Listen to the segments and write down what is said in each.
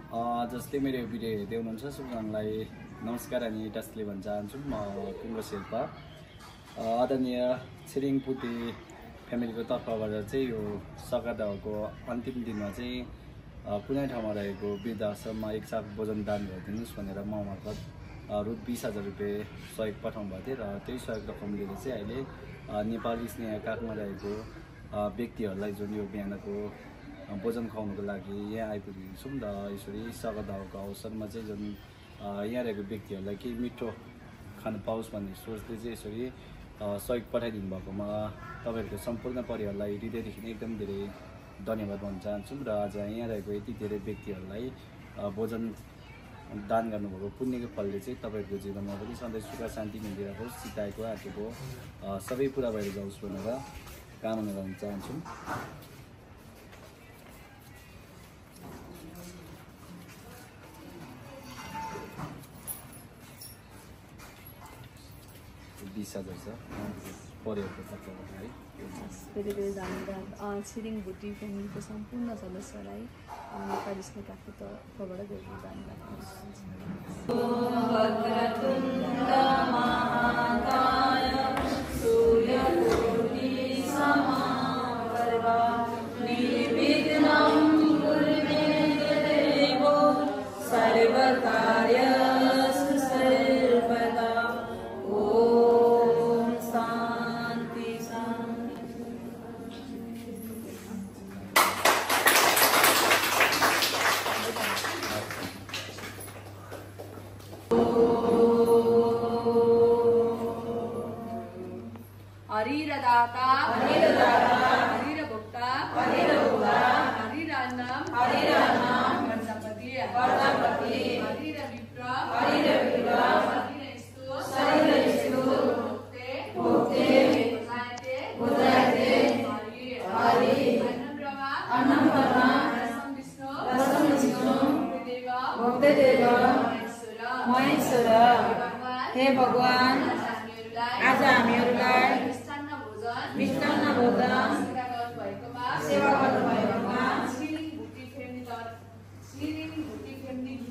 जस्तै मेरो भिडियो हेर्दै हुनुहुन्छ सबैजनालाई नमस्कार अनि तस्ले भन्न चाहन्छु। म कुङ्गो शेर्पा आदरणीय छिरिङ पुती फ्यामिलीको तर्फबाट चाहिँ यो सगादाको अन्तिम दिनमा चाहिँ कुनै ठाउँमा रहेको वृद्धाश्रममा एक साथ भोजन दान गरिदिनुहोस् भनेर म मार्फत रु 20,000 रुपियाँ सहयोग पठाउनु भएको थियो र त्यही सहयोग रकम लिएर चाहिँ अहिले नेपाली स्नेह काखमा रहेको व्यक्तिहरूलाई जुन यो बिहानको भोजन खुवाउनुको लागि यहाँ आइपुगेको छौँ र यसरी सगादाको अवसरमा चाहिँ जुन यहाँ रहेको व्यक्तिहरूलाई केही मिठो खान पाओस् भन्ने सोचले चाहिँ यसरी सहयोग पठाइदिनु भएकोमा तपाईँहरूको सम्पूर्ण परिवारलाई हृदयदेखि एकदम धेरै धन्यवाद भन्न चाहन्छु र आज यहाँ रहेको यति धेरै व्यक्तिहरूलाई भोजन दान गर्नुभएको पुण्यको फलले चाहिँ तपाईँहरूको जीवनमा पनि सधैँ सुख शान्ति मिलिरहेकोस्, चिताएको आँटेको सबै पुरा भएर जाओस् भनेर कामना गर्न चाहन्छु। धेरै धेरै धन्यवाद छिरिङ भुटी फ्यामिलीको सम्पूर्ण सदस्यलाई नेपाली स्नेह काखको तर्फबाट धेरै हरिर दाता हरिर भोक्ता हरिर अन्नम प्रजापति हरिर विप्र हरिर स्तु भोक्ते हरि अन्नम विष्णु भोक्तेदेव महेश्वर। हे भगवान, आज हामीहरूलाई मिष्टान्न भोजन सेवा गर्नुभएकोमा छिरिङ भुटी फ्यामिली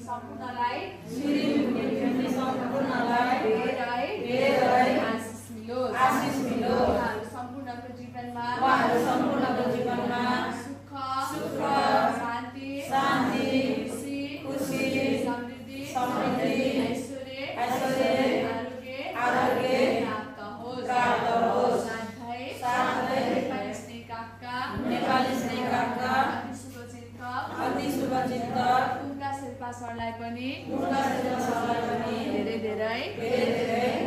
सम्पूर्णलाई धेरै आशिष मिलोस्। सम्पूर्णको जीवनमा सुख शान्ति खुशी समृद्धि ऐश्वर्य आरोग्य प्राप्त होस्। नेपाली स्नेह काखका अति शुभचित्त कुङ्गा शेर्पा सरलाई पनि धेरै धेरै